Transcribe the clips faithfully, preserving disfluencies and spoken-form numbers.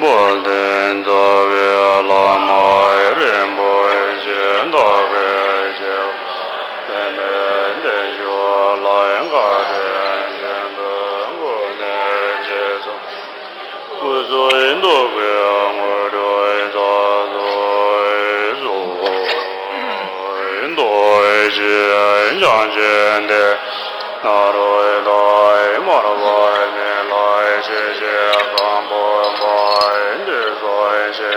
བོ་དྷི་རྩ་བའི་བླ་མ་རིན་པོ་ཆེ་བདག་གིས་ཆེ་བ་དཔེ་མེད་བདེ་མཆོག་ལྷ་ཡི་བཀའ་དྲིན་ཆེན་པོའི་སྐུ་ནས་རྗེས་སུ་སྐུ་གསུང་ཐུགས་ཀྱི་དངོས་གྲུབ་རྩ་རྫོགས་སོ། རྡོ་རྗེ་འཆང་ཆེན་ཏེ། ནཱ་རོ་ཏ་ཡི་མར་པ་ནི་ལྷའི་ཆོས་ཀྱི་སྒམ་པོ་པ་ཡི་འདི་སོགས་ཆེ་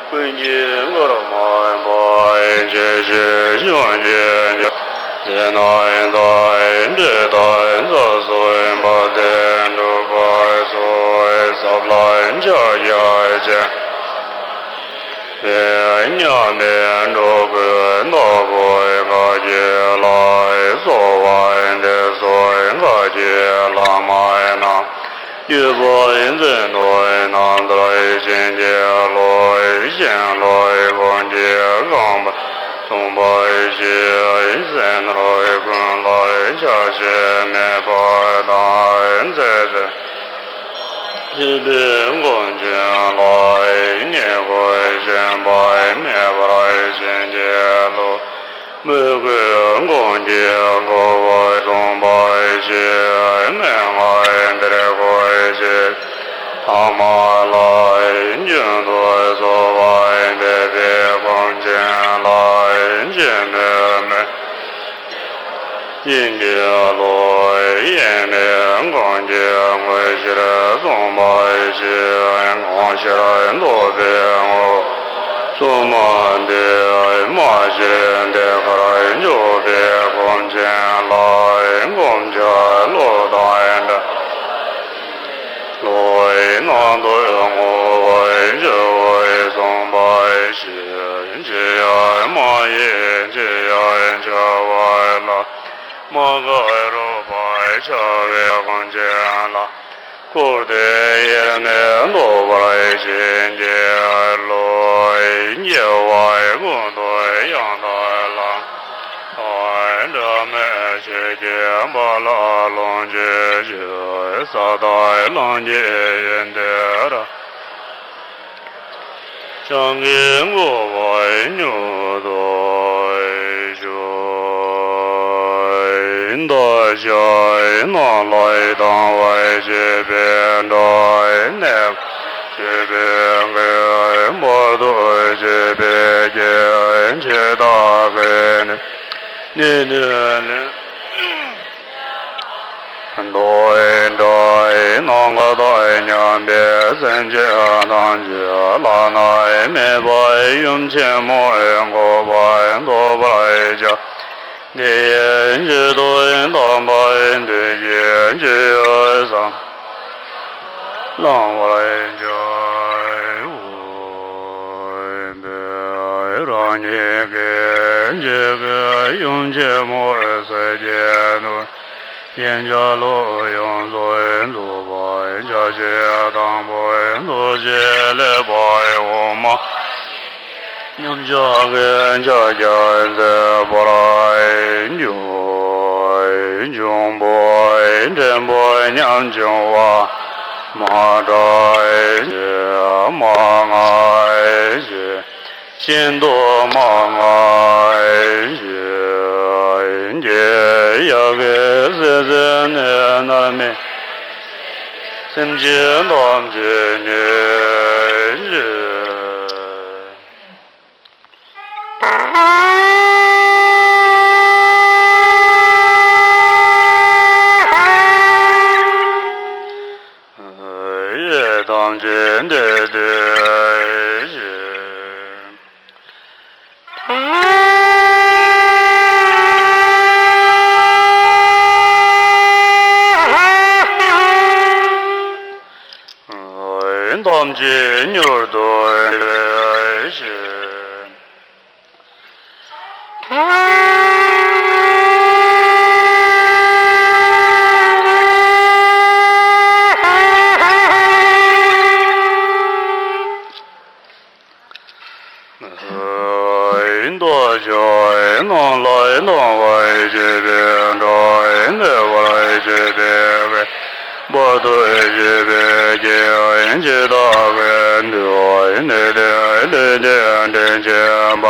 ཀུན་གྱི་མགུར་མ་པ་ཡི་ཆོས་ཀྱི་གཞུང་གྱི་དེ་ན་ཡི་མཐའ་ཡི་འབྲས་དང་རྩ་སོགས་པ་དེ་འགྲུབ་པར་གསོལ་བའི་ཟབ་ལྷ་ཕྱག་རྒྱ་ཆེན། མཉམ་མེད་འགྲོ་ཀུན་བདག་པོའི་བཀའ་བརྒྱུད་ལྷའི་གསོལ་བ་འདེབས་སོ། བཀའ་བརྒྱུད་བླ་མ་རྣམས་བརྒྱུད་པ་འཛིན་གྲོགས་རྣམས་ལ་བྱིན་གྱིས་རློབས། བྱིན་རློབས་ཀུན་གྱི་རྐང་པ་བཟུང་བར་བགྱི། སེམས་རབ་ཀུན་ལ་ཆགས་ཞེན་མེད་པར་དང་། མཛད་པའི་སྐུ་མཆེད་ལ་ཉེ་བར་ཞེན་པ་མེད་པར་བྱིན་གྱིས་རློབས། མོས་གུས་ཀུན་གྱིས་གོ་བར་བཟུང་བར་བགྱི། མན་ངག་འདིར་གོ་ཆོད་ཐ་མ་ལ། རྒྱུན་དུ་གསོལ་བ་འདེབས་པའི་སྐུ་མཆེད་ལ། འཆི་མེད་མོས་བྱིན་གྱིས་རློབས། དབྱེར་མེད་ཀུན་གྱིས་དངོས་གཞིར་བཟུང་བར་བགྱི། དངོས་གཞིར་རྟོགས་པའི་ངོ་བོ་སོ་མ་དེ། མ་ཤེས་འདི་ཁར་འཇུག་པའི་སྐུ་མཆེད་ལ། བསྒོམ་བྱ་བློ་དང་འདྲ། བློ་ཡི་རྣམ་རྟོག་ངོ་བོར་འགྱུར་བར་བཟུང་བར་བགྱི། ཅི་ཡང་མ་ཡིན་ཅི་ཡང་འཆར་བ་ལ། མ་འགགས་རོལ་པར་འཆར་བའི་སྐུ་མཆེད་ལ། བཀུར་སྟི་དབྱེར་མེད་འདོད་པར་བྱིན་གྱིས་རློབས། སྐྱེ་བ་ཀུན་ཏུ་ཡང་དག་བླང་། འབྲལ་མེད་ཆོས་ཀྱི་དཔལ་ལ་ལོངས་སྤྱོད་ཅིང་། ས་དང་ལམ་གྱི་ཡོན་ཏན་རབ། སྤྱང་ཀིས་འགུགས་པར་མྱུར་དུ་ཤོག། འདི་ཕྱི་ནང་ལ་གཏང་བར་བྱེད་པའི་དགྲ། གནོད་པར་བྱེད་པའི་གེགས། བར་དུ་གཅོད་པའི་རྐྱེན། ཆེ་དག་གི་ནད་ནི་ནད་ལས། རྡོ་བྲག་ནམ་མཁའ་དང་མཉམ་པའི་སེམས་ཅན་ཐམས་ཅད་བླ་ན་མེད་པ་ཡུམ་ཆེན་མོའི་གོ་འཕང་ཐོབ་པར་བྱ། དེ་ཡི་མཆོག་ཏུ་གདམས་པ་འདི་ཡིས་ཇི་ཡོད་བསམ་བླང་བར་བྱའོ། རང་ཉིད་ཀྱི་རྗེས་ཀྱི་ཡུམ་ཆེན་མོ་སྲས་བརྒྱད་དང་། ཡང་ཆ་ལུགས་ཡོངས་སུ་རྫོགས་པ་ཕྱག་རྒྱ་དང་པོའི་ཐུགས་རྗེ་ལེགས་པའི་དབུ་མ། མཉམ་གཞག་གི་ཕྱག་རྒྱ་མཛད་པར་འགྱུར། འབྱུང་པོ་འབྲིང་པོ་ཉམ་ཆུང་བ། མ་སྐྲག་བྱེད་མ་སྔངས་བྱེད། ཤིན་ཏུ་མ་སྔངས་བྱེད། རྒྱལ་བ་ཡབ་ཀྱི་སྲས་བརྩེགས་ནས་མནར་མེད། སེམས་ཅན་ཐམས་ཅད་ཉེར་བཞེས། ཡི་དམ་ཅན་དེ་དེ་བཞིན། ཐམས་ཅད་མྱུར་དུ་བྱེད་ཅིང་། ཡིན་དུ་ཆོས་རྣམས་ལ་གཏང་བར་བྱེད་པའི་དགྲ། གནོད་པར་བྱེད་པའི་བར་ དུ་བཞུགས་པའི་རྒྱལ་བའི་ཇི་ལྟ་བའི་འདུལ་བའི་གནས་བརྟན་ལུས་རྟེན་དྲིན་ཆེན་པ།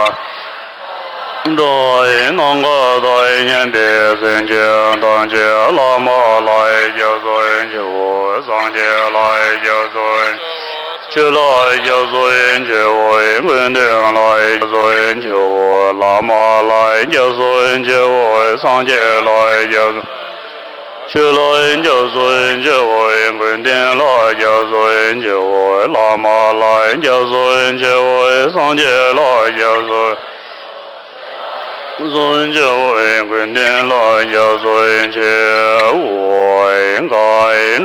འགྲོ་བའི་ནམ་མཁའ་དང་མཉམ་པའི་སེམས་ཅན་ཐམས་ཅད་བླ་མ་ལ་སྐྱབས་སུ་མཆིའོ། སངས་རྒྱས་ལ་སྐྱབས་སུ་མཆིའོ། ཆོས་ལ་སྐྱབས་སུ་མཆིའོ། ཀུན་ལྡན་ལ་སྐྱབས་སུ་མཆིའོ། བླ་མ་ལ་སྐྱབས་སུ་མཆིའོ། སངས་རྒྱས་ལ་སྐྱབས་སུ། ཆོས་ལ་སྐྱབས་སུ་མཆིའོ། ཀུན་ལྡན་ལ་སྐྱབས་སུ་མཆིའོ། བླ་མ་ལ་སྐྱབས་སུ་མཆིའོ། སངས་རྒྱས་ལ་སྐྱབས་སུ། སུ་མཆིའོ། ཀུན་ལྡན་ལ་སྐྱབས་སུ་མཆིའོ། གང་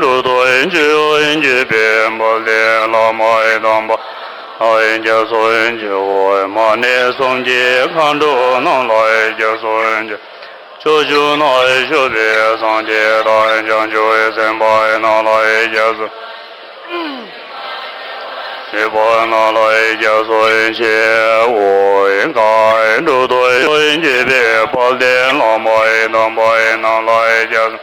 འགྲོ་དོན་སྤྱོད་པའི་དཔལ་ལྡན་བླ་མ་དམ་པ་ལ་སྐྱབས་སུ་མཆིའོ། མ་ཎི་གསུམ་གྱི་མཁའ་འགྲོ་རྣམས་ལ་སྐྱབས་སུ་མཆིའོ། ཕྱོགས་བཅུ་ན་བཞུགས་པའི་སངས་རྒྱས་དང་བྱང་ཆུབ་སེམས་དཔའ་རྣམས་ལ་སྐྱབས་སུ། སྲིད་པ་རྣམས་ལ་སྐྱབས་སུ་མཆིའོ། གང་འགྲོ་དོན་སྤྱོད་པའི་དཔལ་ལྡན་བླ་མ་དམ་པ་རྣམས་ལ་སྐྱབས་སུ།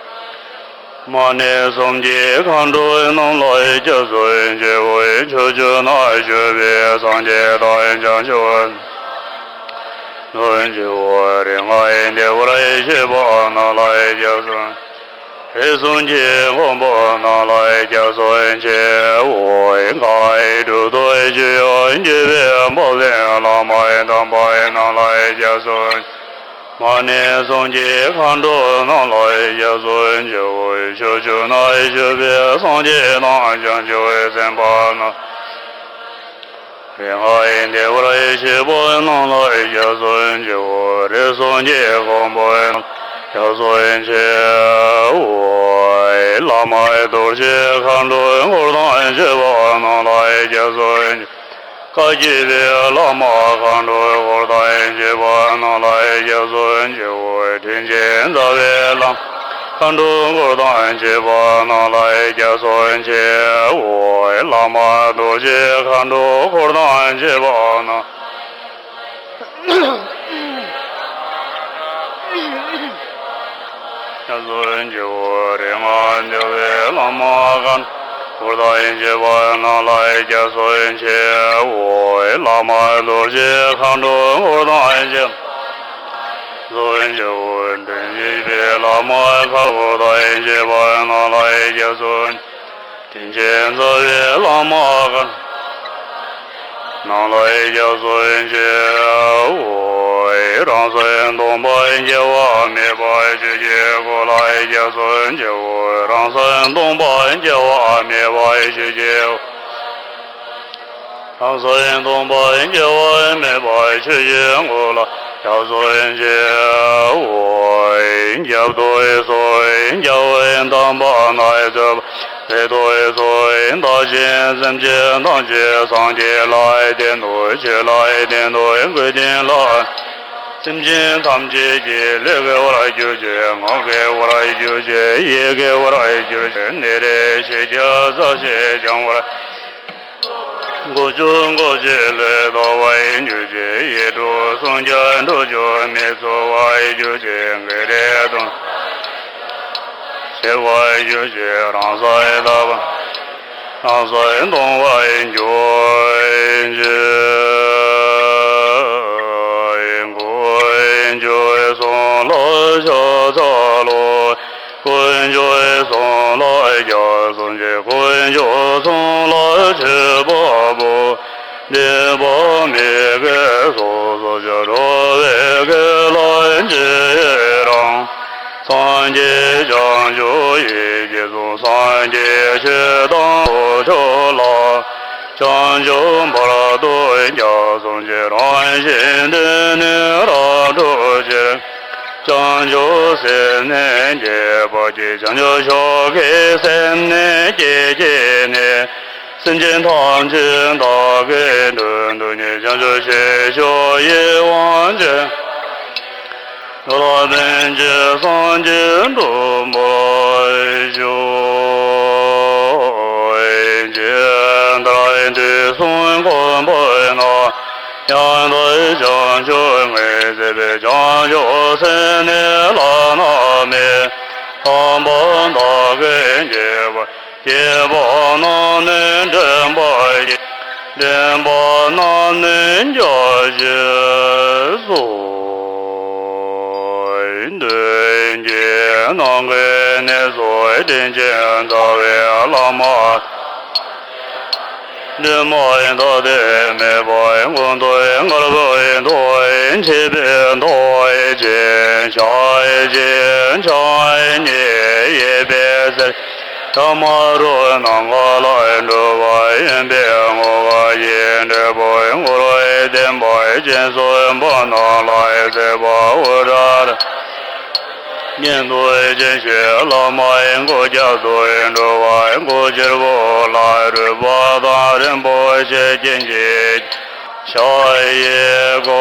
མ་ཎི་གསུམ་གྱི་མཁའ་འགྲོ་རྣམས་ལ་སྐྱབས་སུ་མཆིའོ། ཕྱོགས་བཅུ་ན་བཞུགས་པའི་སངས་རྒྱས་དང་བྱང་ཆུབ། སུ་མཆིའོ། རིགས་ལྔ་ཡི་བདེ་བར་གཤེགས་པ་རྣམས་ལ་སྐྱབས་སུ། རིགས་གསུམ་གྱི་མགོན་པོ་རྣམས་ལ་སྐྱབས་སུ་མཆིའོ། གང་འགྲོ་དོན་སྤྱོད་པའི་དཔལ་ལྡན་བླ་མ་དམ་པ་རྣམས་ལ་སྐྱབས་སུ། མ་ཎི་གསུམ་གྱི་མཁའ་འགྲོ་རྣམས་ལ་སྐྱབས་སུ་མཆིའོ། ཕྱོགས་བཅུ་ན་བཞུགས་པའི་སངས་རྒྱས་དང་བྱང་ཆུབ་སེམས་དཔའ་རྣམས། རིགས་ལྔ་ཡི་བདེ་བར་གཤེགས་པ་རྣམས་ལ་སྐྱབས་སུ་མཆིའོ། རིགས་གསུམ་གྱི་མགོན་པོ་རྣམས་ལ་སྐྱབས་སུ་མཆིའོ། བླ་མ་རྡོ་རྗེ་མཁའ་འགྲོ་འཁོར་དང་བཅས་པ་རྣམས་ལ་སྐྱབས་སུ་མཆིའོ། བཀའ་བརྒྱུད་པའི་བླ་མ་མཁའ་འགྲོ་འཁོར་དང་བཅས་པ་རྣམས་ལ་སྐྱབས་སུ་མཆིའོ། དྲིན་ཅན་རྩ་བའི་བླ་མ་མཁའ་འགྲོ་འཁོར་དང་བཅས་པ་རྣམས་ལ་སྐྱབས་སུ་མཆིའོ། བླ་མ་རྡོ་རྗེ་མཁའ་འགྲོ་འཁོར་དང་བཅས་པ་རྣམས། སྐྱབས་སུ་མཆིའོ། རིགས་ལྔ་བདེ་བའི་བླ་མ་མཁའ་འགྲོ་འཁོར་དང་བཅས་པ་རྣམས་ལ་སྐྱབས་སུ་མཆིའོ། བླ་མ་རྡོ་རྗེ་མཁའ་འགྲོ་འཁོར་དང་བཅས་པ། སྐྱབས་སུ་མཆིའོ། དྲིན་ཅན་རྩ་བའི་བླ་མ་མཁའ་འགྲོ་འཁོར་དང་བཅས་པ་རྣམས་ལ་སྐྱབས་སུ། དྲིན་ཅན་རྩ་བའི་བླ་མ་མཁའ་འགྲོ་རྣམས་ལ་སྐྱབས་སུ་མཆིའོ། རང་སེམས་སྟོང་པ་སྐྱེ་བ་མེད་པར་ཆོས་ཀྱི་སྐུ་ལ་སྐྱབས་སུ་མཆིའོ། རང་སེམས་སྟོང་པ་སྐྱེ་བ་མེད་པར་ཆོས་ཀྱི། རང་སེམས་སྟོང་པ་སྐྱེ་བ་མེད་པར་ཆོས་ཀྱི་སྐུ་ལ་སྐྱབས་སུ་མཆིའོ། སྐྱབས་སུ་གསོལ། རྒྱལ་བའི་བསྟན་པ་ན་རྫོགས་པ། རིགས་དྲུག་གསུམ་དག་ཅིང་སེམས་ཅན་ཐམས་ཅད་སངས་རྒྱས་ལ་བསྟན་དུ་ཆོས་ལ་བསྟན་དུ་ཀུན་ལྡན་ལ། སེམས་ཅན་ཐམས་ཅད་ཀྱི་ལུས་དགེ་བར་གྱུར་ཅིག་ངག་དགེ་བར་གྱུར་ཅིག་ཡིད་དགེ་བར་གྱུར་ཅིག་ནད་རིགས་ཞི་ཞིང་ཚར་ཞིང་བྱང་བར། མགོ་བཅུ་གོ་བརྗིད་ལས་ཐར་བར་གྱུར་ཅིག་ཡིད་འཕྲོག་གསུམ་རྒྱལ་འགྲོ་རྒྱུ་མི་ཚུགས་པར་གྱུར་ཅིག་བགེགས་རིགས་དང་། ཞི་བར་གྱུར་ཅིག་རང་སར་དག་པ། རང་སེམས་སྟོང་པར་གྱུར་ཅིག་ཀུན་མཆོད་གསུམ་ལ་ཕྱག་འཚལ་ལོ། ཀུན་མཆོད་གསུམ་ལ་སྐྱབས་སུ་མཆི། ཀུན་མཆོད་གསུམ་ལ་མཆོད་པ་འབུལ། འདྲེན་པ་མི་དགེ་སོ་སོར་བྱ། འགྲོ་བའི་དགེ་ལ་རྗེས་ཡི་རང་། སངས་རྒྱས་བྱང་ཆུབ་ཡིད་ཀྱིས་བཟུང་། སངས་རྒྱས་ཆོས་དང་ཐོབ་ཕྱོགས་ལ། བྱང་ཆུབ་བར་དུ་སྐྱབས་སུ་མཆི། རང་གཞན་དོན་ནི་རབ་བསྒྲུབ་ཕྱིར། བྱང་ཆུབ་སེམས་ནི་བསྐྱེད་པར་བགྱི། བྱང་ཆུབ་མཆོག་གི་སེམས་ནི་བསྐྱེད་བགྱིས་ནས། སེམས་ཅན་ཐམས་ཅད་བདག་གིས་མགྲོན་དུ་གཉེར། བྱང་ཆུབ་ཤེས་བྱ་ཡིད་དབང་ཕྱིར། འགྲོ་ལ་ཕན་ཕྱིར་སངས་རྒྱས་འགྲུབ་པར་ཤོག །ཇི་ལྟར་དུས་གསུམ་མཁའ་འགྲོ་ན། ཡང་དག་བྱང་ཆུབ་ངེས་བྱེད་པའི། བྱང་ཆུབ་སེམས་ནི་བླ་ན་མེད། དམ་པ་བདག་གིས་བསྐྱེད་པ། སྐྱེས་པ་རྣམས་ནི་འདྲེན་པ་ཡིན། འདྲེན་པ་རྣམས་ནི་བརྒྱ་བྱིན་སོགས། མདུན་གྱི་ནམ་མཁའི་གནས་སུ་དྲིན་ཅན་རྩ་བའི་བླ་མ། དྲི་མ་ཡི་མཐའ་དེ་མེད་པར་ཀུན་ཏུ་དཀར་པོའི་མཐུ་ཡིས་མཆོད་པའི་མཐུ་ཡིས་བྱིན་ཕྱག་བགྱིས་ཕྱག་གཉིས་ཡོད་པའི་ཚེ། ཐ་མ་རུ་ནམ་མཁའ་ལ་འགྲོ་བ་ཡིན་པས་ངོ་བོ་ཡི་འབྲས་བུ་འཁོར་བའི་བདེན་པ་སྦྱིན་སོགས་པ་རྣམས་ལ་མཛད་པ་འོད་གྲགས་ཉིད་དུ་བྱིན་གྱིས་བརླབས་མ་ཡིན་སྐུ་རྒྱབ་ཏུ་འགྲོ་བ་སྐུ་གཅེར་བུ་ལ་རོལ་པ་དང་རིན་པོ་ཆེ་སྐྱེ་མཆེད། ཕྱག་གཡས་སྐུ་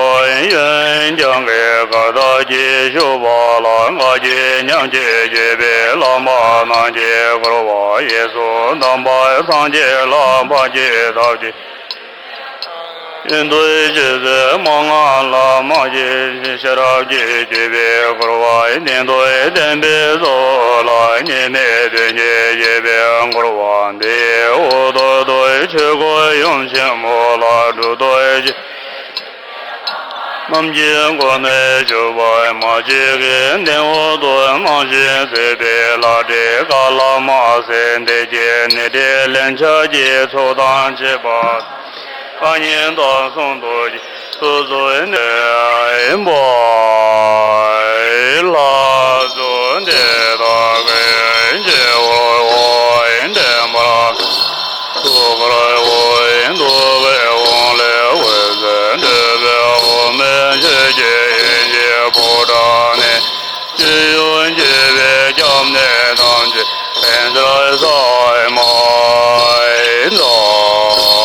གཡོན་བརྐྱང་གི་གར་སྟབས་ཀྱིས་བཞུགས་པ་ལ་ང་རྒྱལ་མཉམ་སྐྱེས་བརྗོད་པའི་བླ་མ་རྣམས་ཀྱིས་བསྐོར་བ་གཡས་སུ་འདམ་བག་སངས་རྒྱས་ལ་འཕགས་ཀྱི་ཐབས་ཀྱིས། གཡོན་དུ་ཆོས་སྲིད་མན་ངག་ལ་མ་སྐྱེས་ཤེས་ཤེས་རབ་ཀྱིས་བརྒྱུད་པའི་བསྐོར་བ་སྟེང་དུ་བསྟན་པའི་གཙོ་བོ་ལ་གཉིས་མེད་དོན་གྱི་བརྒྱུད་པའི་བསྐོར་བ་འདི་འོག་ཏུ་ཆོས་སྐུ་ཡུམ་ཆེན་མོ་ལ་སྒྲུབ་ཏུ་བཅུག་རྣམས་ཀྱི་སྒོ་ནས་ཞུགས་པ་མ་གཅིག་གི་སྟེང་འོག་ཏུ་སྣང་ཞིང་མཛད་པའི་ལྷ་འདྲེ་ཀ་ལ་མ་སེ་འདས་ཀྱི་ནི་འདྲེ་ལན་ཆགས་ཀྱི་ཚོགས་དང་བཅས་པ། བཀའ་ཉན་དང་གསུང་དུ་སོ་སོའི་གནས་པ་ལ་སོགས་ཏེ་བདག་གི་སྐྱེ་བོ་འདྲེན་པ་སུ་དགར་བ་ཡིན་འདུག་པའི་དབང་ལས་འོད་ཟེར་འཕྲོས་པའི་འོག་མིན་ཆོས་ཀྱི་དབྱིངས་ཀྱི་ཕོ་བྲང་ནས། སྤྱི་ཡོངས་བརྒྱུད་པའི་སྐྱབས་གནས་ཐམས་ཅད་ཕན་མཛད་ས་མ་ཡིན་ནམ།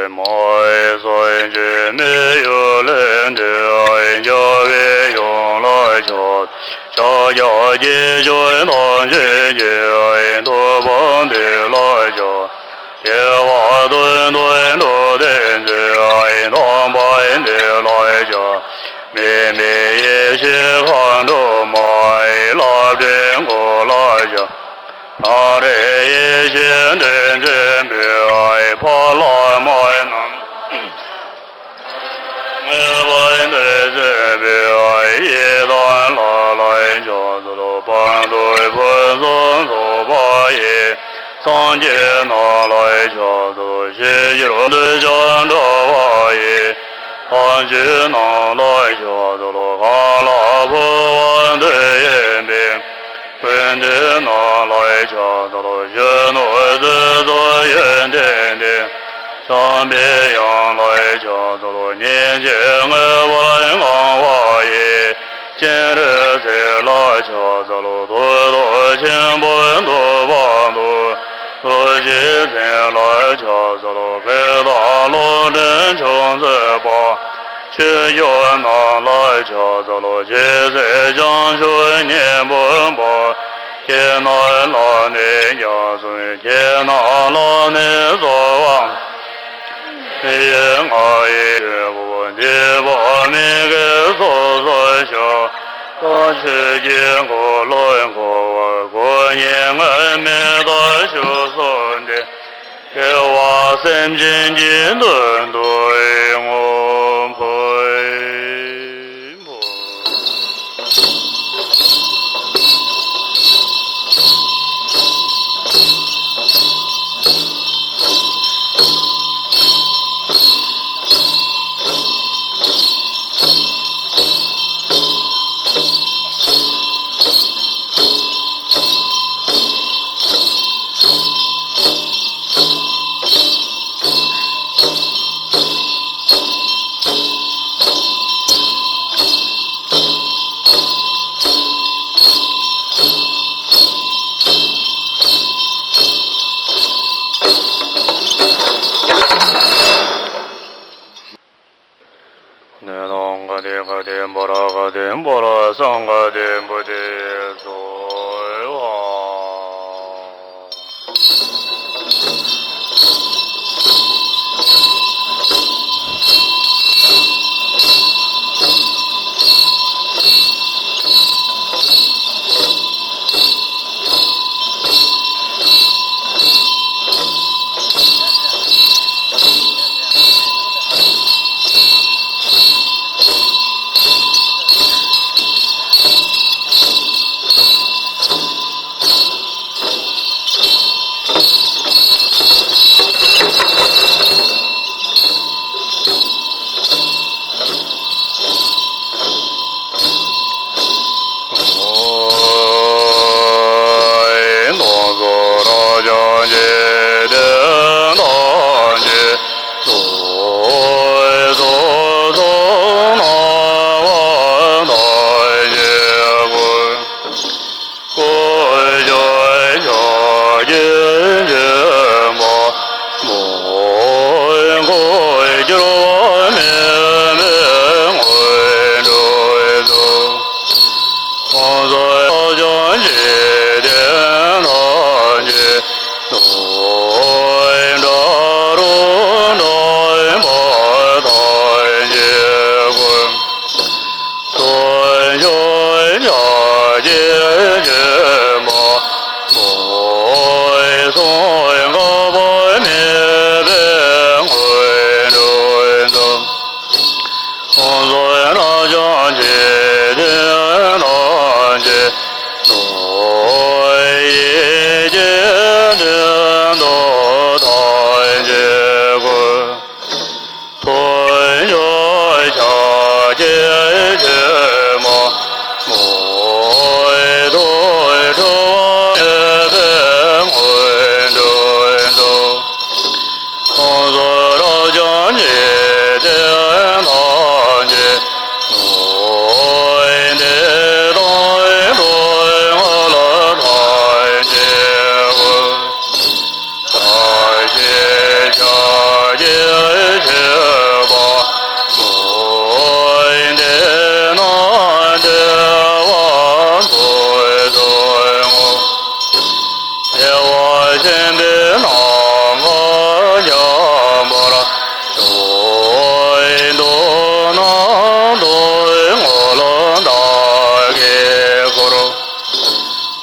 མ་ཧེ་སངས་རྒྱས་མི་ཡུལ་ལས་འདས། རྒྱལ་བའི་ཡུམ་ལ་ཕྱག་ཕྱག་རྒྱ་སྐྱེས་མཆོག་ཐམས་ཅད་ཀྱི་ཐུབ་པ་འདི་ལ་ཕྱག་སྐྱེ་བ་ཀུན་ཏུ་འགྲོ་དོན་མཛད། དམ་པ་འདི་ལ་ཕྱག་མི་མི་ཡེ་ཤེས་མཁའ་འགྲོ་མ། བླ་བྲེ་མགོན་ལ་ཕྱག་ནཱ་རོ་ཡེ་ཤེས་དྲིན་ཅན་པོ། ཕ་ལ་མ་རྣམས་ངེས་པར་འདོད་ཅན་པོ། ཡི་དམ་ལྷ་ལ་ཕྱག་འཚལ་ལོ། དཔལ་དུ་ཕུན་སུམ་ཚོགས་པ་ཡི། སངས་རྒྱས་རྣམས་ལ་ཕྱག་འཚལ་ལོ། ཞིང་གཤེགས་འདོད་ཆགས་བྲལ་བ་ཡི། དམ་ཆོས་རྣམས་ལ་ཕྱག་འཚལ་ལོ། གང་ལ་ཕོག་པར་འདོད་ཡོན་ཏན། ཀུན་འདུས་རྣམས་ལ་ཕྱག་འཚལ་ལོ། གཞོན་ནུ་སྲིད་མཚོ་ཡོན་ཏན་ལྡན། དམ་པའི་དབྱངས་ལ་ཕྱག་འཚལ་ལོ། སྙིང་རྗེ་མངོན་པར་གང་བ་ཡི། སྤྱན་རས་གཟིགས་ལ་ཕྱག་འཚལ་ལོ། ཐུགས་རྡོ་ཆེན་པོ་འདུ་བ་དང་། རྡོ་རྗེ་འཛིན་ལ་ཕྱག་འཚལ་ལོ། སྐད་དང་ཀླུ་ཕྲན་ཕྱག་འཚལ་བ། ཆོས་སྐྱོང་རྣམས་ལ་ཕྱག་འཚལ་ལོ། རྗེ་བཙུན་བྱང་ཆུབ་སྙིང་པོ་འབར། ཁྱེད་རྣམས་ལ་ནི་སྐྱབས་སུ། ཁྱེད་རྣམས་ལ་ནི་གསོལ་བ། ཡི་ང་ཡི་ཆོས་སྐུ་འདུས་པ་མི་འགལ་ཚོགས་སུ་ཤར། ཆོས་ཀྱི་འཁོར་ལོ་བསྐོར་བར་སྐུ་གཉིས་མངོན་མེད་དུ་བཞུགས་སོ་སྟེ། སྐྱེ་བ་སེམས་ཅན་གྱི་དོན་དུ་བསྔོ་བར་འབུལ། ནས་ནང་ག་དེ་ག་དེ་འབོ་ར་ག་དེ་འབོ་ར་སང་ག་དེ་འབོ་དེ་སོ་བ།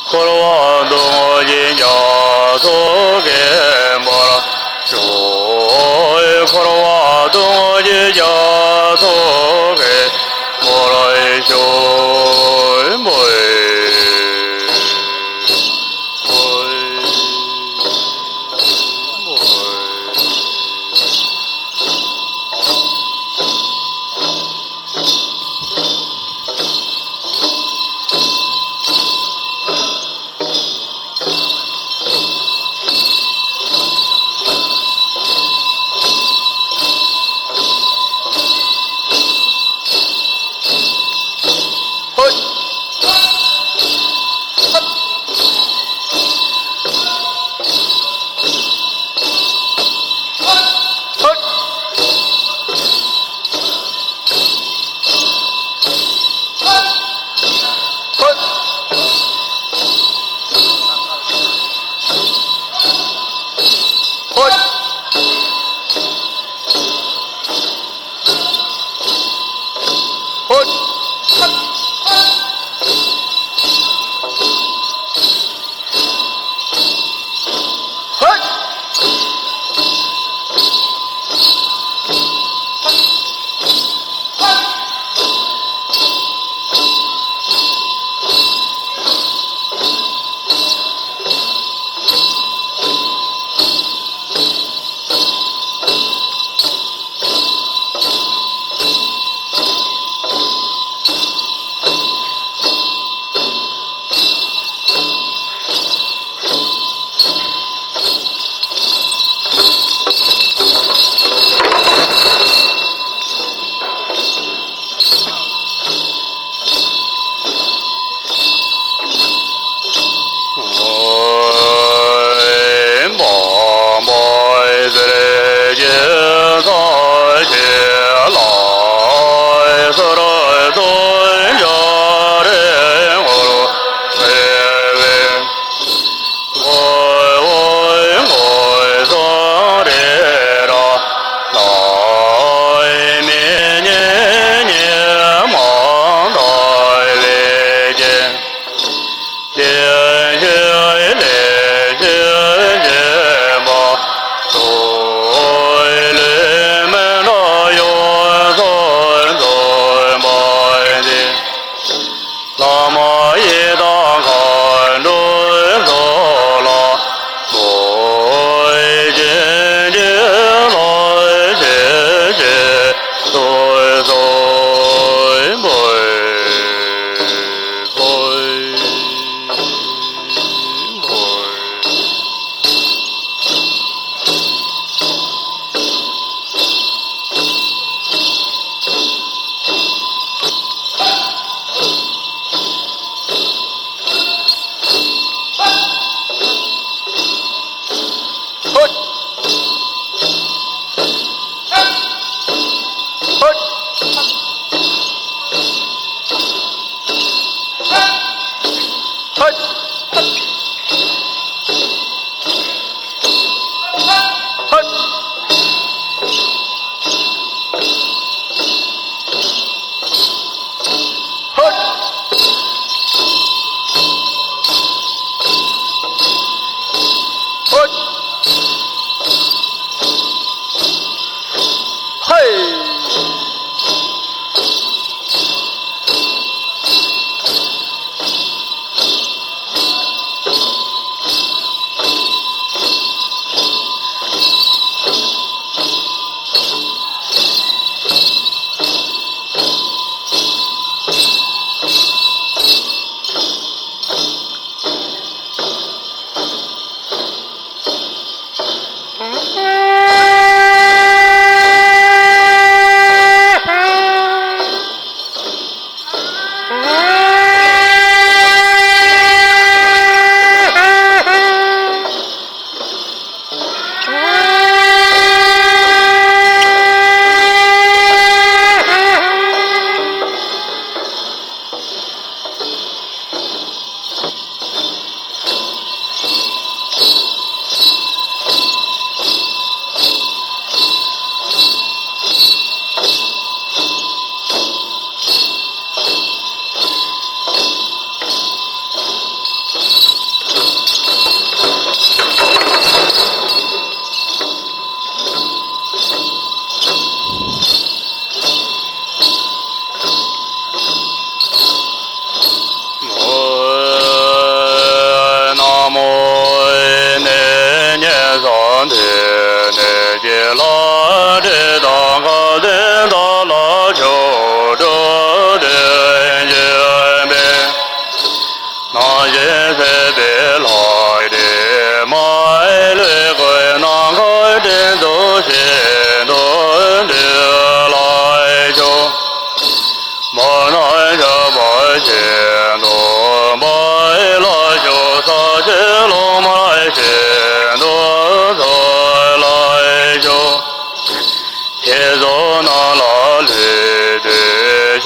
འཁོར་བ་སྡུག་བསྔལ་གྱི་རྒྱ་མཚོ་གིས་འབར་ཤོག་འཁོར་བ་སྡུག་བསྔལ་གྱི་རྒྱ་མཚོ་གིས་འབར་ཤོག་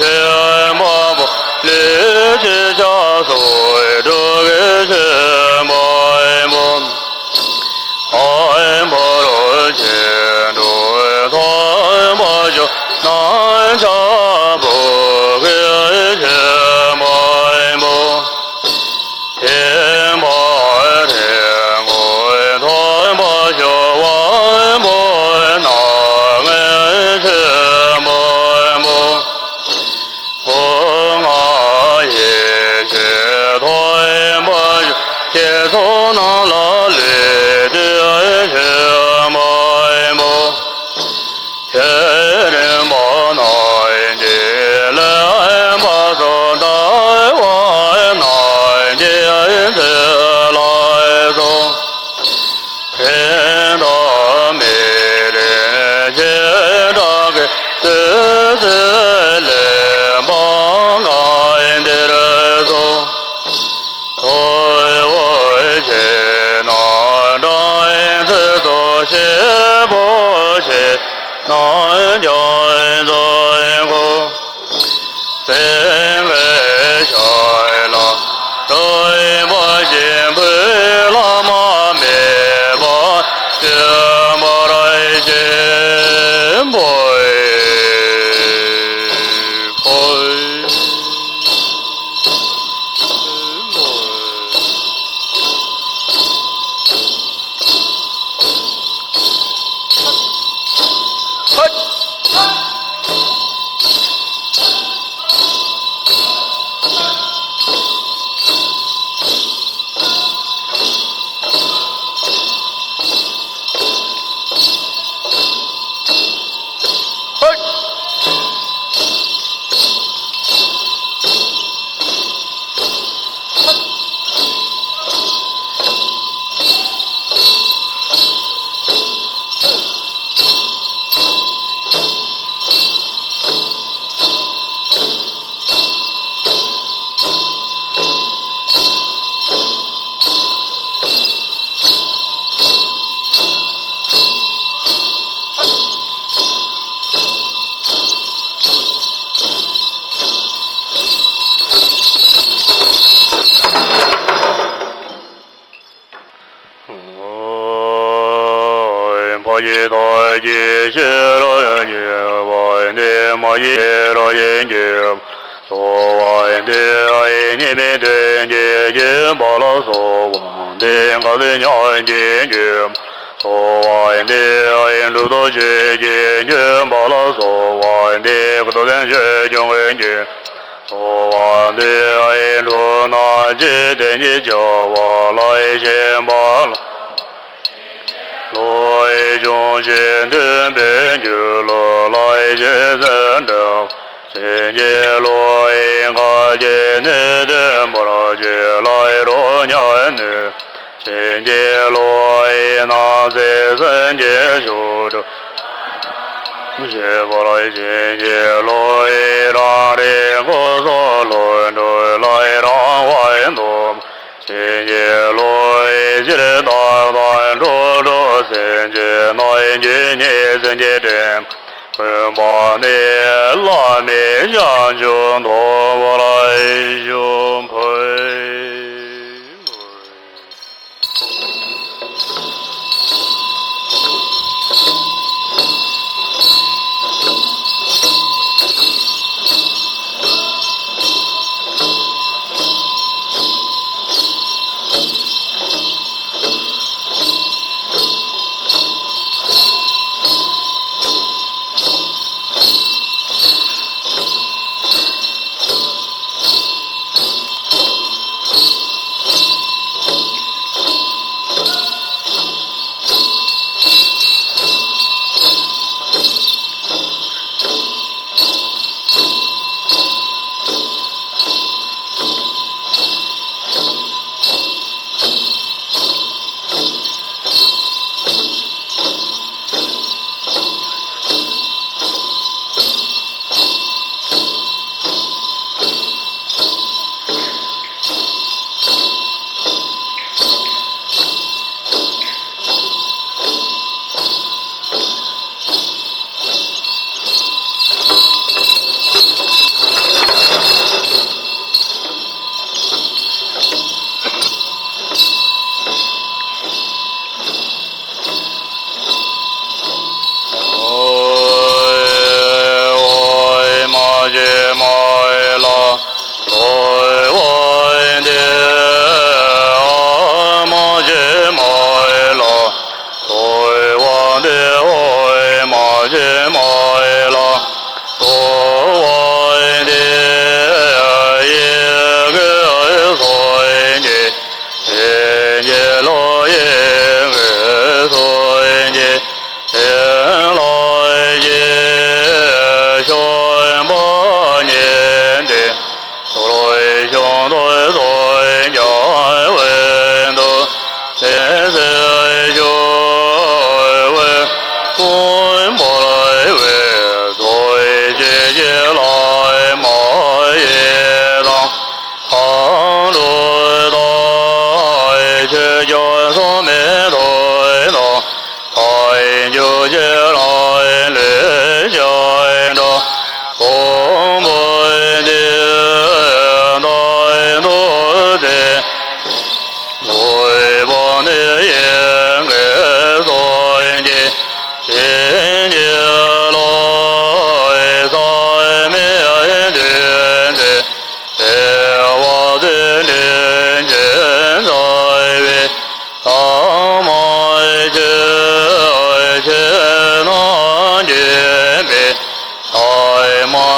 ཆེན་པོ་ལས་ཀྱི་ཆ་སོགས་དྲུག་གི་ཆེན་པོ་ཨེ་མོ། ཨེ་མོ་རོ་ཆེན་དྲུག་ཐོན་པ་ཞུ་ན་ཆ་བོ་གི་ཆེན་པོ་ཨེ་མོ། ཐེག་པ་ཐེག་མགོན་ཐོན་པ་ཞུ་བ་ཨེ་མོ་ནང་ཆེན་པོ་ཨེ་མོ། སྐུ་ལྔ་ཡེ་ཤེས་ཐོན་པ་ཞུ་ཞེས་སོགས་རྣམས་ལ་ལུས་ཏེ་ཆེན་པོ་ཨེ་མོ། ཤེས་རིག་པ་རྣམས་ཀྱི་ལེགས་པར་ཟུང་ལྟ་བ་རྣམས་ཀྱི་ཚུལ་ལ་སོགས། ཕན་དང་མི་རིགས་བྱེ་བྲག་གི་བདུད་རྩི་ལེན་པ་ལྔ་འདིར་སོགས། ཐུབ་པ་ཆེ་ན་སྦྲང་རྩི་སོགས་ཞིམ་པོ་ཆེ་ན་རྒྱ་མཚོའི་མགོ། སེང་གེ་ཤ་ལ་སོགས་པ་ཞིམ་པོའི་ལྷག་མ་མེད་པ་ཆེན་པོ་ར་ཆེན་པོ་ཨེ་མོ། ཕ་ཡི་དྭགས་ཀྱི་ཤེས་རབ་ཀྱི་བ་འདི་མ་ཡི་ཤེས་རབ་ཀྱི་སོ་བ་འདི་ཨའི་གཉིས་མེད་དོན་གྱི་སྦྱིན་པ་ལ་སོགས་པ་འདི་ག་ལས་ཉག་གི་རྒྱུ་སོ་བ་འདི་ཨའི་གྲུབ་ཐོབ་ཆོས་ཀྱི་སྦྱིན་པ་ལ་སོགས་པ་འདི་ཀུན་ཏུ་བདེན་བཞི་སྐྱོང་གི་རྒྱུ། སོ་བ་འདི་ཨའི་འཁྲུལ་སྣང་འཇིག་རྟེན་གྱི་བྱ་བ་ལ་ཞེན་པ་ལ། བློ་ཡི་འབྱུང་བཞི་མཐུན་པའི་རྒྱུ་ལུགས་ལ་ཞེན་ཟེར་འདྲ། བྱིན་གྱིས་རློབ་པའི་བཀའ་བརྒྱད་ནི་བདེན་པར་བྱེད་ལ་རོ་མྱང་ནུས། བྱིན་གྱིས་རློབ་པའི་སྣང་སྲིད་སེམས་ཀྱི་ཕྱོགས་བཅུ། ཞེས་པ་ལ་བྱིན་གྱིས་རློབ་པའི་རང་རིག་སྐུ་སོགས་ལྷུན་གྲུབ་ལ་རང་དབང་དུ། བྱིན་གྱིས་རློབ་པའི་སྤྱིར་བཏང་དང་འགྲོ་དྲུག་སེམས་ཀྱི་སྣང་བའི་རྒྱུ་ཉིད་སེམས་ཀྱི་དྲན། མངོན་པ་ནི་བླ་མེད་བྱང་ཆུབ་ཐོབ་པར་ཤོག་ཕུལ།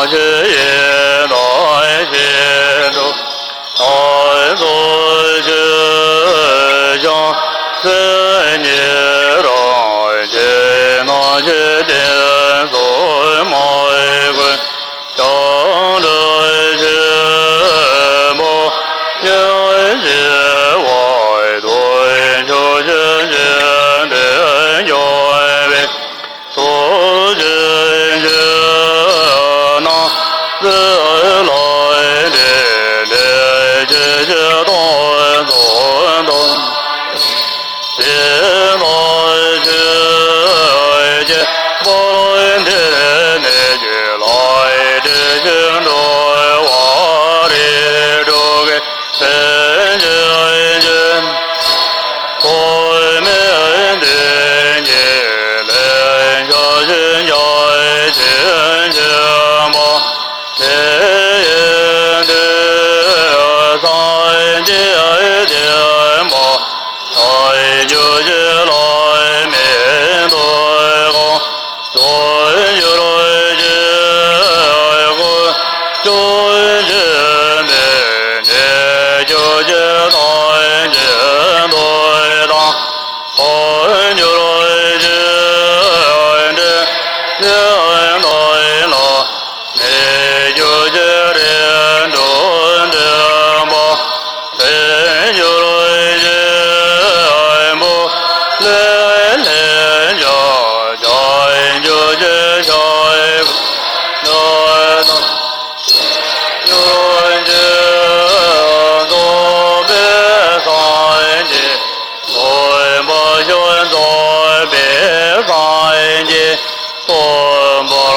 ཆོས་ཡིན་དང་ཞེས་འགྲོ། ད་གཟོད་ཆོས་བྱང་སེམས་ཉིད་རང་རྒྱལ་སྣང་ཞིང་བསྟན་སོགས་མ་བསྐུལ། བྱང་གྲོལ་ཆེན་པོ་ཉིད་ཞི་བ་དོན་ཆོས་ཅན། ཆོས་འདི་འཇོམས་པའི་ཚུལ་གྱིས་ཆོས་རྣམས་གསལ་ལ་བསྟན་ཏེ། ཆོས་ཀྱི་སྟོང་ཚོགས་དང་། ཇི་ལྟར་ཆོས་ཀྱི་དཔལ་འདིར་གནས་ཀྱི་ལྷ། དྲི་ཞིམ་འགྲོ་བ་རིགས་དྲུག་གི། སེམས་ཅན་ཀུན་ཐོགས་མེད་བདེ་གཤེགས་ལས། ཕྱག་ཕྱི་ཉག་གཅིག་མཆིས་པ། དེ་ཡི་མཐུས་སངས་རྒྱས་བསྟན་པ་དར། འགྱུར་གྱི་ལྷ་མིའི་གདུལ་དཀའ། བྱང་ཆུབ་ཀྱི་སྐུ་སྐྱོང་ཞིང་། དེ་ནས་ཆོས་ཀྱི་སངས་རྒྱས་འདུལ་དང་། འཕགས་མཆོག་གི་འདྲེན་བྱེད་ལྷ། རྣལ་འབྱོར་གྱི་རིགས་དྲུག་འདུས་པ། དལ་འབྱོར་གྱི་བུ་ལས་ལྷན་ཅིག། བྱང་ཆུབ་ཀྱི་ཕྱོགས་ཀུན་ཏུ་བདག་སྙོམས་ཤིང་། ཡོན་ཏན་རྫོགས་པའི་སངས་རྒྱས། སྟོན་པ་ཕྱག་རྫོགས་པའི་སངས་རྒྱས། སྟོན་པ་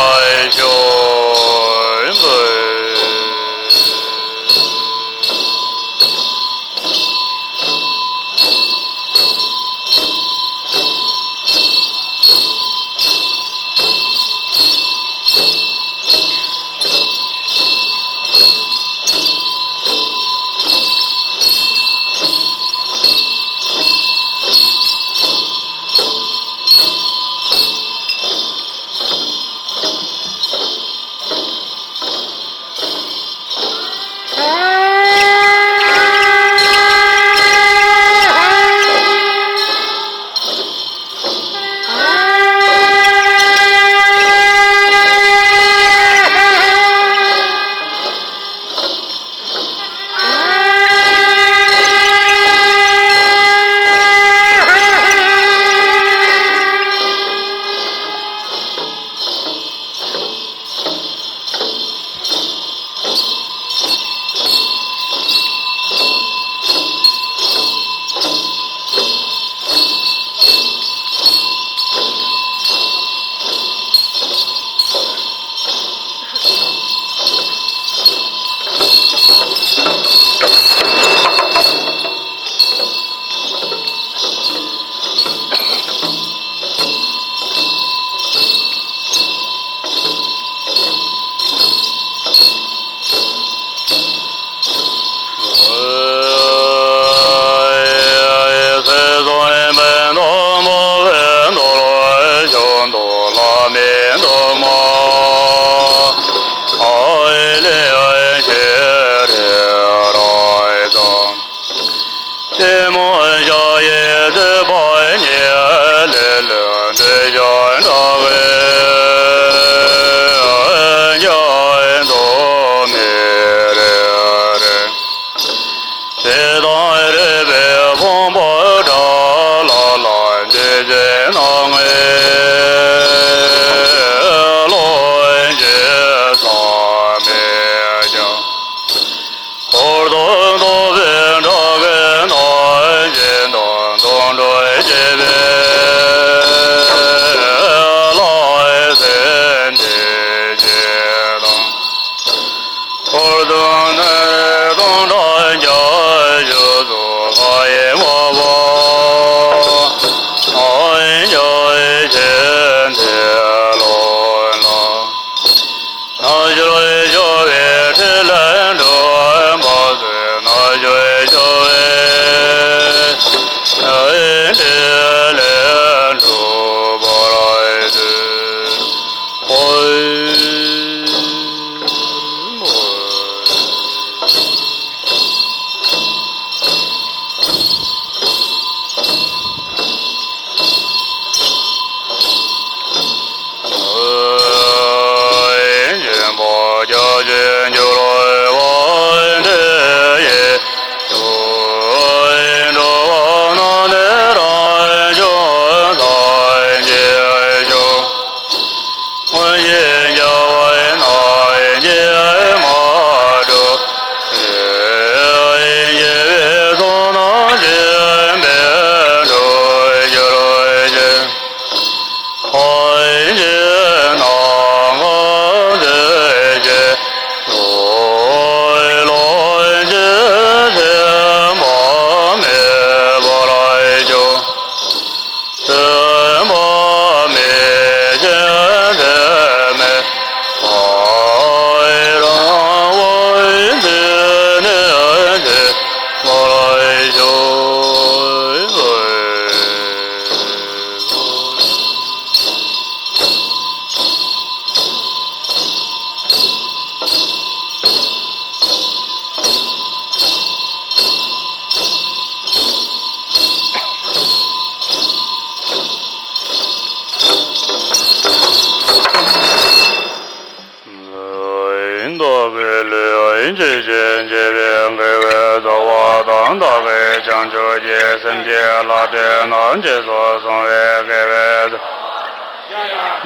བྱང་ཆུབ་ཀྱི་སེམས་ཀྱི་ལྷ་འདྲེ་རྣམས་རྗེས་སུ་བཟུང་བའི་དགེ་བའི་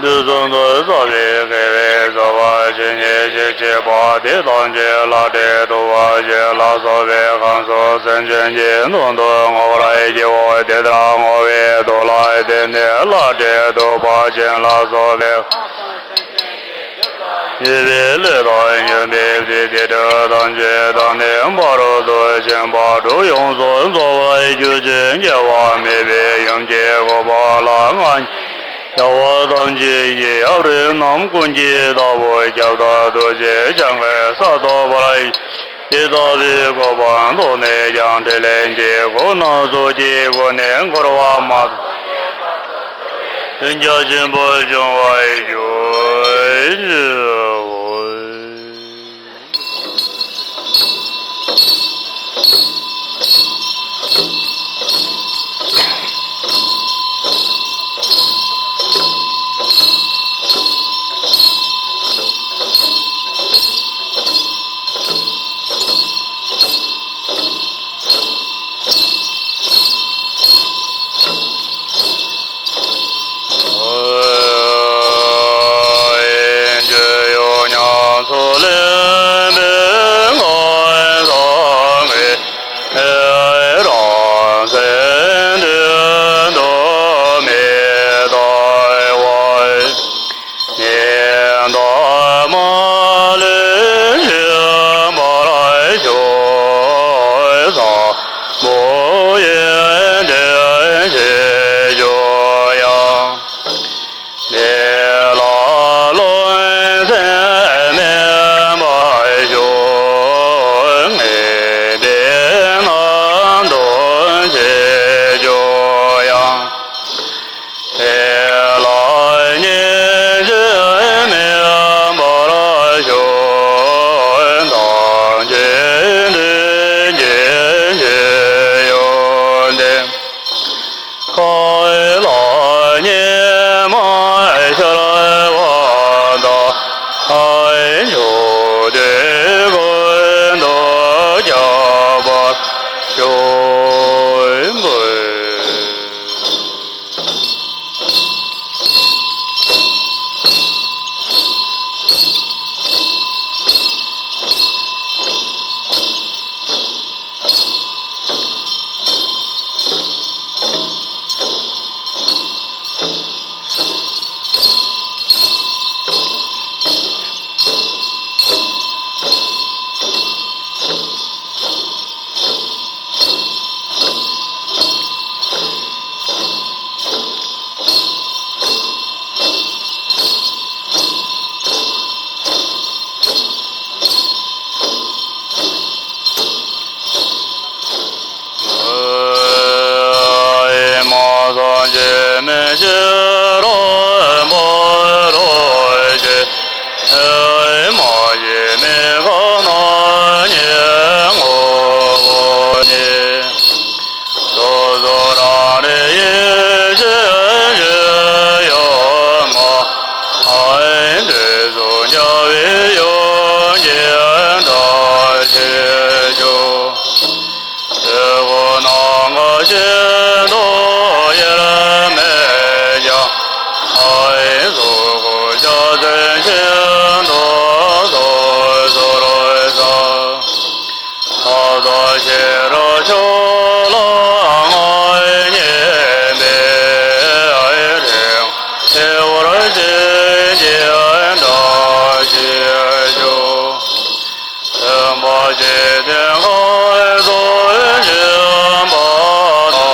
དུས་གསུམ་དུ་རྩ་བའི་དགེ་བའི་རྩ་བ་ཇི་སྙེད་ཅིག་བྱེད་པ་དེ་ཐམས་ཅད་ལྷ་འདྲེ་གདུག་པ་ཅན་ལ་སོགས་པའི་ཁམས་གསུམ་སེམས་ཅན་གྱི་དོན་དུ་བསྔོ་བར་བགྱིའོ། དེ་ལྟར་བསྔོ་བའི་མཐུ་ལ་བརྟེན་ནས་ལྷ་འདྲེ་གདུག་པ་ཅན་ལ་སོགས་པའི་ཡོད་པའི་ལས་དང་ཡོད་པའི་བདེ་དེ་དག་ཐམས་ཅད་དང་ནི་ཕ་རོལ་ཏུ་ཕྱིན་པ་དྲུག་ཡོངས་སུ་རྫོགས་པར་གྱུར་ཅིང་སྐྱེ་བ་མེད་པའི་ཡུམ་གྱི་གོ་འཕང་ལ་མངའ་ཞིང་། རྒྱལ་བ་ཐམས་ཅད་ཀྱི་ཡབ་རིགས་རྣམས་ཀུན་གྱི་བདག་པོ་ཁྱབ་བདག་ཐུགས་རྗེ་འཆང་གིས་གསར་ཐོབ་པར། དེ་ལྟ་བུའི་གོ་འཕང་ཐོབ་ནས་ཀྱང་ཕྲིན་ལས་ཀྱི་གོ་འཕང་ཚོགས་ཀྱི་སྒོ་ནས་འཁོར་བ་མ་མཐའི་རྒྱ་ཆེན་པོ་འབྱུང་བར་གྱུར་ཅིག། ཉི་ཟླ་མ་ལུས་ཤིང་འབར་བྱུང་། བཟང་པོ་ཡོན་ཏན་ཞེས་བརྗོད་ཡང་། དེ་ལ་རློམ་སེམས་མེད་པར་ཞོག །ངས་དེ་རྣམས་དོན་ཆེ་བརྗོད་ཡང་། དེ་ལ་སྙིང་རྗེ་མེད་པར་ཞོག །ཐམས་ཅད་དོན་གྱི་ཡོན་ཏན། ཁ་ལ་ཉི་མ་ཤར་བ་དང་། མཆོག་ཏུ་ཀུན་ཏུ་ཁྱབ་པར་ཤོག་ཨེ་མ་སངས་རྒྱས་མི་ཕྱིར་རོ་འབུམ་རོ་ཞེས། ཨེ་མ་ཡི་མི་ཁ་ན་ཉེ་ངོ་བོ་ཉེ། སོ་སོ་རང་རེ་ཡེ་ཤེས་ཡོད་མ། ཨེ་འདི་ཚོ་འཇའ་བའི་ཡོན་ཏན་འདྲ་ཞིག་ཀྱང་། དེ་ཁོ་ན་ང་ཤིན་ཏུ་དབྱེར་མེད་ཀྱང་། ཨེ་གཟུགས་སྐུ་ཕྱག་མཚན་ཤིན་ཏུ་སོ་སོར་གསལ། ཐབས་དང་ཤེས་རབ་མཆོག་ལ་མངའ་བརྙེས་པའི། རིང་བསྲེལ་བར་བྱེད་ཅིང་འདྲ་ཞིག་ཀྱང་། མཐུན་པ་ཇི་ལྟར་ཁ་དོག་འཇིག་པ་དང་།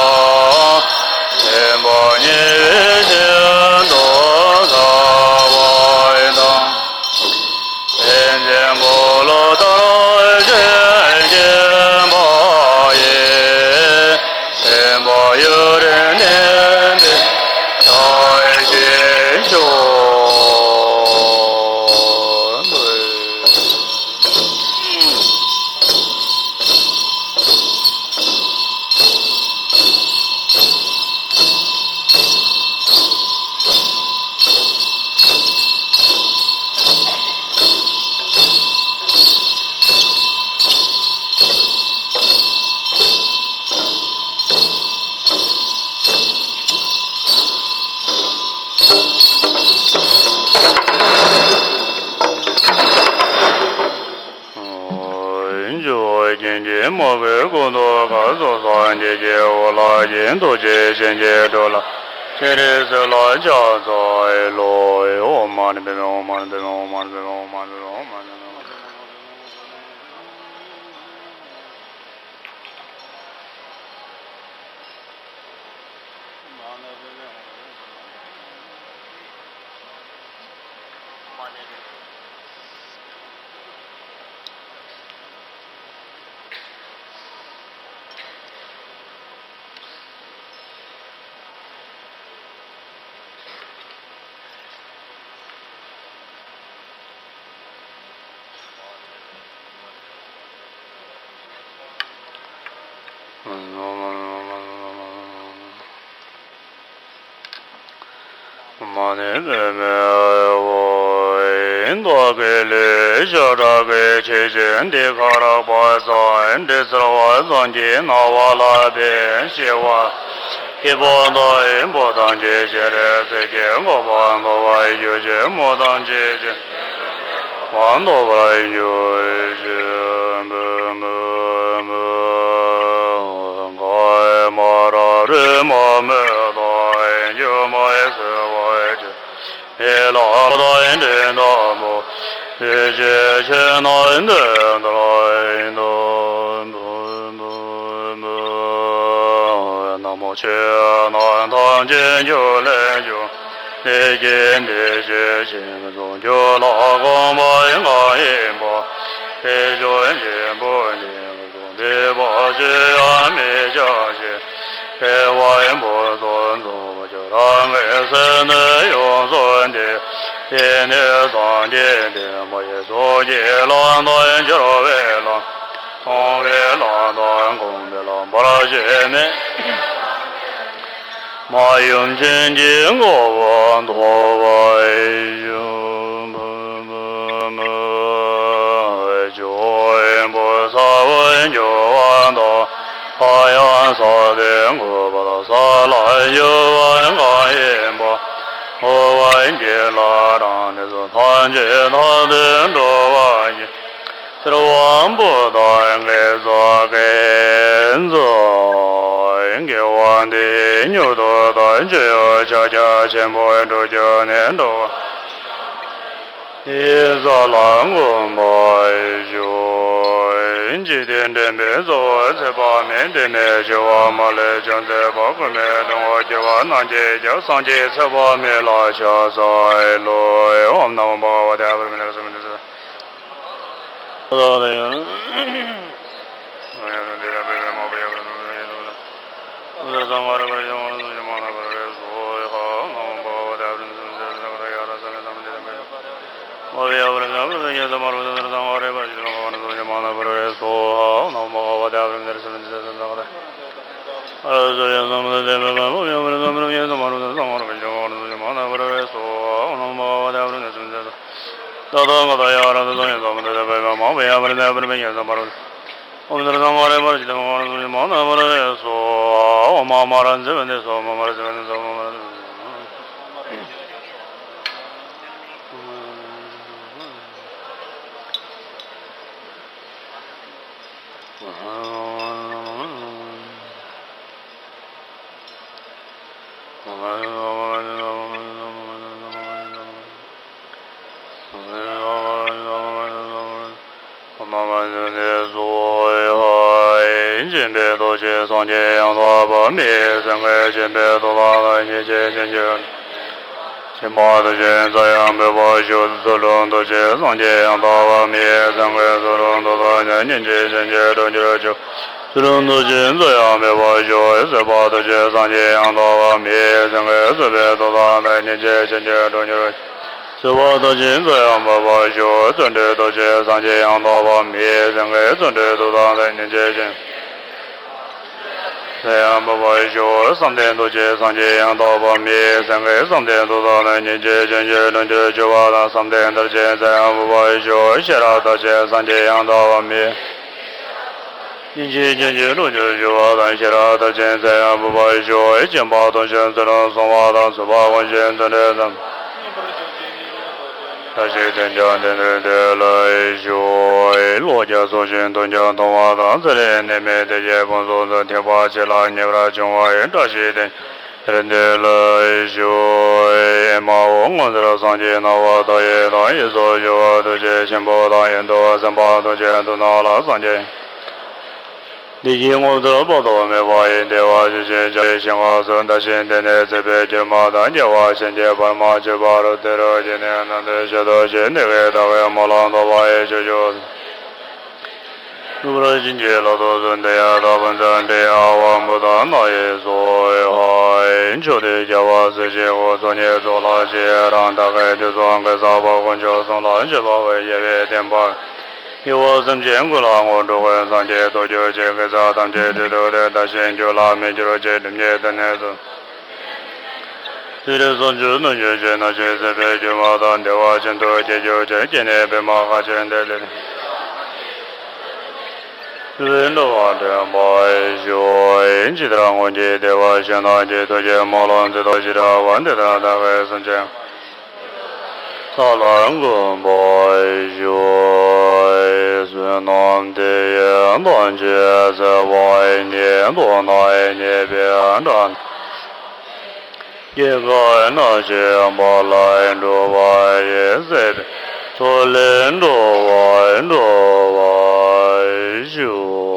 མཐུན་པ་ཉེ་བའི་ཤིན་ཏུ་གསལ་བ་དང་། དེ་འཛིན་འཁོར་ལོ་ལྟར་བྱེད་མཁྱེན་པ་ཡིས། མཐུན་པ་ཡུན་རིང་གནས་པའི་མཐར་ཕྱིན་ཤོག་མོས་གུས་ཀུན་ཏུ་དགའ་སོགས་སངས་རྒྱས་ཀྱི་འོད་ལ་ཡིད་འདུ་བྱེད་བྱིན་གྱིས་སྤྲུལ་ལ་སྤྱན་རས་གཟིགས་ལ་ཕྱག་འཚལ་ལོ། ཨོཾ་མ་ཎི་པདྨེ་ཨོཾ་མ་ཎི་པདྨེ་ཨོཾ་མ་ཎི་པདྨེ་ཨོཾ་མ་ཎི་པདྨེ་ཨོཾ་མ་ཎི་པདྨེ། མ་ཎི་པདྨེ་ཧཱུྃ། བདག་གི་ལུས་ཤ་ཁྲག་གི་ཆུ་བཅུད་འདི་ཁ་རག་པ་ཙམ་དྲི་ཟར་བ་ཙམ་གྱིས་ན་བ་ལ་ཕན་ཞི་བ། སྐྱེས་བུ་དང་ཨེ་བུ་ཐམས་ཅད་སྤྱན་རས་གཟིགས་ཀྱི་གོ་འཕང་ཐོབ་པར་གྱུར་ཅིག་མུ་སྟེགས་ཅན་གྱི་ལུས་ཐོབ་པར་གྱུར་ཅིག་བུམ་བུམ་བུམ། ག་ཨེ་མ་ར་རུ་མ་མེ་ཏོག་ཨེ་འགྱུར་མ་ཨེ་སེར་བ་ཨེ་ཆེ། ཨེ་ལ་དང་འདྲེན་དང་པོ། ཨེ་ཅེ་ཆེ་ན་འདོན་དང་ཨེ་འདོན་བུམ་བུམ་བུམ། ན་མོ་ཆེ་ན་ཐམས་ཅད་འགྱུར་ལས་བྱུང་། ལས་ཀྱི་འདི་ཞེས་བྱ་བ་རྫོགས་འགྱུར་ལ་གོམས་པའི་ངག་ཡིན་པ། དེ་ཕྱོགས་འཇིགས་པ་ཉེ་བར་འཇོམས་པའི་བར་ཆད་ཡང་མི་བྱ་ཞིང་། དེ་བས་བུ་ཚོགས་རྫོགས་པར་གྱུར་རབ་དངོས་སུ་ནི་ཡོངས་སུ་འདུལ། དེ་ནས་སངས་རྒྱས་འདས་མ་ཡི་ཚོགས་ཀྱི་ལམ་དང་འབྱོར་བའི་ལམ། སྤངས་པའི་ལམ་དང་སྒོམ་པའི་ལམ་པར་བྱས་ནས། མ་ཡུམ་ཆེན་གྱི་གོ་འཕང་ཐོབ་པར་ཤོག་བུམ་བུམ་བུམ། ཇོ་བོ་ས་བོན་འཇོ་བ་དང་། ཕ་ཡང་ས་སྟེང་འགོད་པ་དང་། ས་ལ་བཞུགས་པ་གང་ཡིན་པ། འོ་བ་གྱི་ལྷ་རང་ནས་སུ་ཐམས་ཅད་ཐར་དུ་འགྲོ་བ་ཡི། སེར་བ་བུ་དང་གེ་སར་གྱི་མཚོ། དགེ་བ་འདི་མྱུར་དུ་བདག་ཅི་ཡང་ཕྱག་རྒྱ་ཆེན་པོ་འགྲུབ་གྱུར་ནས་འགྲོ་བ་ཡི་ས་ལ་འགོད་པར་ཤོག་འཇིག་རྟེན་འདྲེན་པའི་མཚོ་ཚེ་དཔག་མེད་འདི་ནས་སྐྱེ་བ་མ་ལུས་ཅུང་ཟད་པ་ཀུན་མེད་སྟོང་པར་གྱུར་པ་རྣམས་ཀྱིས་ཀྱང་སངས་རྒྱས་ཚེ་དཔག་མེད་ལ་ཕྱག་འཚལ་ལོ། ཨོཾ་ནམོ་བྷ་ག་ཝ་ཏེ་ཨ་པ་རི་མ་ཎི་ཡ་སུ་མ་ཎི་སུ། སྦྱིན་པའི་ཐུགས་རྗེས་སངས་རྒྱས་ཡང་དག་པ་མི་ཡི་སེམས་ཀྱི་སྦྱིན་པའི་ཐུགས་དམ་ལ་སྙིང་རྗེ་ཆེན་པོས། སྦྱིན་པ་ཐུགས་རྗེས་འཛམ་ཡང་འབད་པར་ཤོག་ཚུལ་ཁྲིམས་ཐུགས་རྗེས་སངས་རྒྱས་ཡང་དག་པ་མི་ཡི་སེམས་ཀྱི་ཚུལ་ཁྲིམས་ཐུགས་དམ་ལ་སྙིང་རྗེ་ཆེན་པོས་འགྲུབ་གྱུར་ཅིག་ཚུལ་ཁྲིམས་ཐུགས་རྗེས་འཛམ་ཡང་འབད་པར་ཤོག་བཟོད་པ་ཐུགས་རྗེས་སངས་རྒྱས་ཡང་དག་པ་མི་ཡི་སེམས་ཀྱི་བཟོད་པའི་ཐུགས་དམ་ལ་སྙིང་རྗེ་ཆེན་པོས་འགྲུབ་གྱུར་ཅིག་བཟོད་པ་ཐུགས་རྗེས་འཛམ་ཡང་འབད་པར་ཤོག་བརྩོན་འགྲུས་ཐུགས་རྗེས་སངས་རྒྱས་ཡང་དག་པ་མི་ཡི་སེམས་ཀྱི་བརྩོན་འགྲུས་ཐུགས་དམ་ལ་སྙིང་རྗེ་ཆེན། འཛམ་ཡང་འབད་པར་ཤོག་བསམ་གཏན་ཐུགས་རྗེས་སངས་རྒྱས་ཡང་དག་པ་མི་ཡི་སེམས་ཀྱི་བསམ་གཏན་ཐུགས་དམ་ལ་སྙིང་རྗེ་ཆེན་པོས་འགྲུབ་གྱུར་ཅིག་བསམ་གཏན་ཐུགས་རྗེས་འཛམ་ཡང་འབད་པར་ཤོག་ཤེས་རབ་ཐུགས་རྗེས་སངས་རྒྱས་ཡང་དག་པ་མི་ཡི། སྙིང་རྗེ་ཆེན་པོས་འགྲུབ་གྱུར་ཅིག་བསམ་ཤེས་རབ་ཐུགས་རྗེས་འཛམ་ཡང་འབད་པར་ཤོག་སྦྱིན་པ་ཐུགས་རྗེས་ཚུལ་ཁྲིམས་སྲུང་བ་དང་བཟོད་པ་ཐུགས་རྗེས་བརྩོན་འགྲུས་དམ། བཀྲ་ཤིས་དོན་ཀྱང་དེ་ནས་དེ་ལ་ཞུ། ལོ་བརྒྱ་སོགས་ཤིང་དོན་ཀྱང་མཐོང་བ་དང་། ཚེ་རིང་ནད་མེད་བདེ་སྐྱིད་ཕུན་སུམ་ཚོགས། ཐེག་པ་ཆེ་ལ་ཉེ་བར་བྱུང་བ་ཡི། བཀྲ་ཤིས་དོན་དེར་འདི་ལ་ཞུ། ཨེ་མ་ཧོ། སྔོན་ཚེ་སངས་རྒྱས་སྣང་བ་མཐའ་ཡས་དང་། གཡས་སུ་བཞུགས་པ་ཐུགས་རྗེ་ཆེན་པོ་དང་། གཡོན་དུ་སེམས་དཔའ་ཐམས་ཅད་ཐུགས་སྣང་ལ། སངས་རྒྱས་འདི་ཡི་ངོ་བོ་དཔག་ཏུ་མེད་པ་ཡི། བདེ་བ་ཅན་ཞིང་བྱང་ཆུབ་ཤིང་ཁམས་སུ། བདག་གཞན་དེ་ནི་ཚེ་འཕོས་གྱུར་མ་ཐག། སྐྱེ་བ་ཕྱིན་ཅི་བར་མ་ཆོད་པ་རུ། དེ་རུ་སྐྱེས་ནས་སྣང་མཐའི་ཆོས་ཐམས་ཅད། དེ་སྐད་བདག་གིས་སྨོན་ལམ་བཏབ་པ་ཡི། ཕྱོགས་བཅུ་ནུབ་ར་བྱིན་གྱིས་བརླབ་ཏུ་གསོལ། དེ་ཡང་བདག་ཕན་ཚུན་འདྲེ་ཡང་དབང་པོ་དང་། རྣ་ཡི་སོ་ཧའི་མཆོག་ཏུ་རྒྱལ་བ་སྲས་བཅས་སྐུ། ཚོགས་གཉིས་ཚོགས་ལ་སྤྱི་དང་། བདག་གིས་དུས་གསུམ་གང་བསགས་པ། དཀོན་མཆོག་གསུམ་ལ་མཆོད་པ་འབུལ། རྒྱལ་བའི་བསྟན་པ་ཡུལ་སེམས་ཅན་ཀུན་ལ་དངོས་གྲུབ་ཀུན། སངས་རྒྱས་ཐོབ་གྱུར་ཅིག་གེ་སར་ཐམས་ཅད་བདུད་འདུལ་ཏེ། བདག་གཞན་རྒྱུད་ལ་མི་འགྱུར་ཅིག་སྒྲིབ་གཉིས་དོན་ནི་སོལ། ཚེ་རིང་བསམ་བརྗོད་རྣལ་འབྱོར་ཆེ། སྣང་ཕྱིར་ཚེ་འཕོས་གྱུར་མ་ཐག། བདེ་བ་ཅན་དུ་སྐྱེ་གྱུར་ཅིག་སྐྱེས་ནས་པདྨ་ཁ་ཆེར་འདི་ལས། སྤྲུལ་པའི་འགྲོ་བ་འདྲེན་པར་ཤོག །ཇི་ལྟར་སྔོན་གྱི་བདེ་བར་གཤེགས་རྣམས་ཀྱི། ཐུགས་ཀྱི་སྨོན་ལམ་དེ་དང་བཞིན་དྲག་པ། འདི་ལྟར་བདག་གིས་སེམས་ཅན་དག་ལ་འགོད་པར་ཤོག །བསོད་ནམས་དེ་ཡིས་ཐམས་ཅད་གཟིགས་པ་ཉིད། མདོར་ན་ཉེས་པའི་དགྲ་རྣམས་སྐྱེ་རྒ་ན་འཆིའི་རྦ་རླབས་འཁྲུགས་པ་ཡི། སྲིད་པའི་མཚོ་ལས་འགྲོ་བ་སྒྲོལ་བར་ཤོག